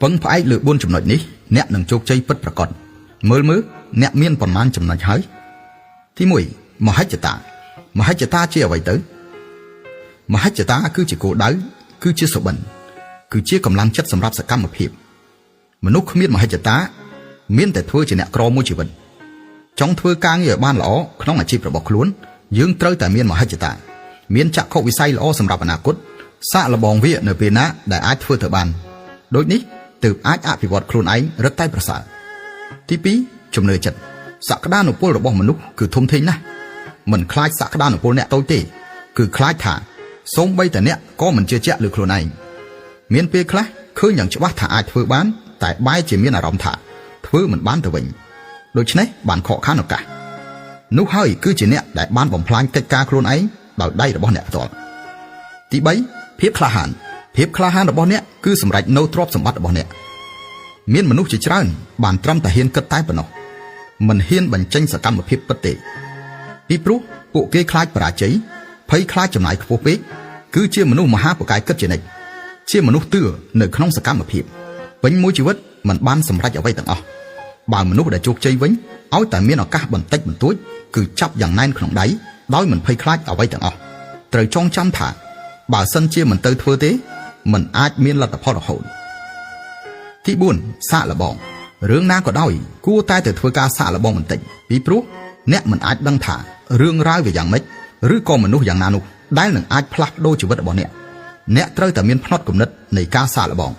ពឹងផ្អែកលើ4ចំណុចនេះអ្នកនឹងជោគជ័យពិតប្រាកដមើលមើលអ្នកមានប៉ុន្មានចំណុចហើយទី1មហិច្ឆតាមហិច្ឆតាជាអ្វីទៅមហិច្ឆតាគឺជាគោលដៅគឺជាសុបិនគឺជាកម្លាំងចិត្តសម្រាប់សកម្មភាពមនុស្សគ្មានមហិច្ឆតាមានតែធ្វើជាអ្នកក្រមួយជីវិតចង់ធ្វើការងារឲ្យបានល្អក្នុងអាជីពរបស់ខ្លួនយើងត្រូវតែមានមហិច្ឆតាមានចក្ខុវិស័យល្អសម្រាប់អនាគតសាកល្បងវានៅពេលណាដែលអាចធ្វើទៅបានដូចនេះទើបអាចអភិវឌ្ឍខ្លួនឯងរឹតតែប្រសើរទី2ជំនឿចិត្តសក្តានុពលរបស់មនុស្សគឺធំធេងណាស់មិនខ្លាចសក្តានុពលអ្នកតូចទេគឺខ្លាចថាសូម្បីតែអ្នកក៏មិនជឿជាក់លើខ្លួនឯងមានពេលខ្លះឃើញយ៉ាងច្បាស់ថាអាចធ្វើបានតែបែរជាមានអារម្មណ៍ថាធ្វើមិនបានទៅវិញដូច្នេះបានខកខានឱកាសនោះហើយគឺជាអ្នកដែលបានបំផ្លាញកិច្ចការខ្លួនឯងដោយដៃរបស់អ្នកផ្ទាល់ទី3ភាពក្លាហានភាពក្លាហានរបស់អ្នកគឺសម្រេចនៅទ្រព្យសម្បត្តិរបស់អ្នកមានមនុស្សជាច្រើនបានត្រឹមតែហ៊ានគិតតែប៉ុណ្ណោះមិនហ៊ានបញ្ចេញសកម្មភាពពិតទេពីព្រោះពួកគេខ្លាចបរាជ័យភ័យខ្លាចចំណាយខ្ពស់ពេកគឺជាមនុស្សមហាពកាយគិតជានិច្ចជាមនុស្សទឿនៅក្នុងសកម្មភាពពេញមួយជីវិតមិនបានសម្រេចអ្វីទាំងអស់បើមនុស្សដែលជោគជ័យវិញឲ្យតែមានឱកាសបន្តិចបន្តួចគឺចាប់យ៉ាងណែនក្នុងដៃដោយមិនភ័យខ្លាចអ្វីទាំងអស់ត្រូវចងចាំថាបើសិនជាមិនទៅធ្វើទេមិនអាចមានលទ្ធផលរហូតទី4សាកល្បងរឿងណាក៏ដោយគួរតែទៅធ្វើការសាកល្បងបន្តិចពីព្រោះអ្នកមិនអាចដឹងថារឿងរ៉ាវវាយ៉ាងម៉េចឬក៏មនុស្សយ៉ាងណានោះដែលនឹងអាចផ្លាស់ប្ដូរជីវិតរបស់អ្នកអ្នកត្រូវតែមានផ្នត់គំនិតនៃការសាកល្បង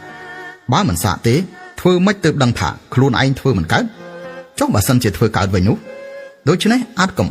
បើមិនសាកទេធ្វើម៉េចទើបដឹងថាខ្លួនឯងធ្វើមិនកើតចុះបើសិនជាធ្វើកើតវិញនោះដូច្នេះអាចកំ